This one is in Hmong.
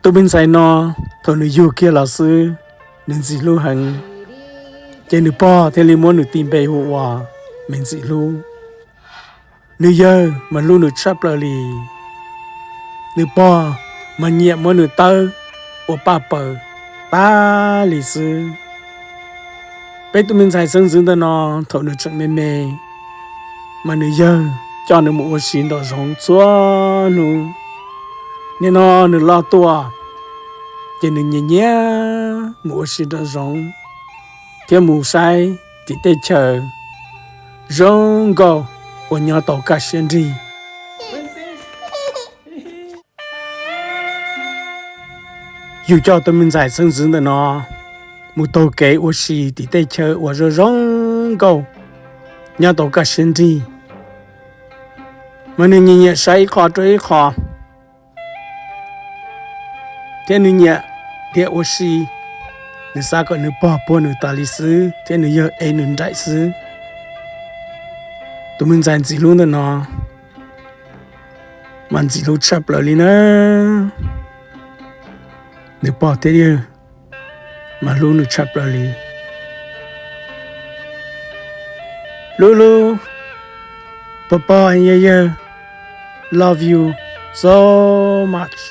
Tus me ntxhais no, thaum nws yug kiag los xwb, nws ntxim hlub heev, ces nws pog thiaj li muab nws tis npe hu ua Me Ntxim Hlub. Nws yawg mas hlub nws tshaj plaws li. Nws pog mas nyiam muab nws tawb ua paj paws tag li xwb. Peb tus me ntxhais xeeb ntxwv ntawm no, thaum nws tseem me me, mas nws yawg coj nws mus ua si nraum zoov txhua hnub. Nim no nws loj tuaj, ces nws nyiam nyiam mus ua si nraum zoov thiab mus saib tim teb chaws zoo nkauj uas nyob tau kaj siab nrig. Yus coj tus me ntxhais xeeb ntxwv ntawm no mus taug kev ua si tim teb chaws uas zoo zoo nkauj nyob tau kaj siab nrig, mas nws nyiam nyiam saib ib qho rau ib qho, thiab nws nyiam dhia ua si. Nws xav kom nws pog puag nws tas li xwb thiab nws yawg ev nws nraim xwb. Tus me ntxhais ntxim hlub ntawm no mas ntxim hlub tshaj plaws li na. Nws pog thiab yawg mas hlub nws tshaj plaws li. Hlub hlub, pog pog, yawg yawg, love you so much.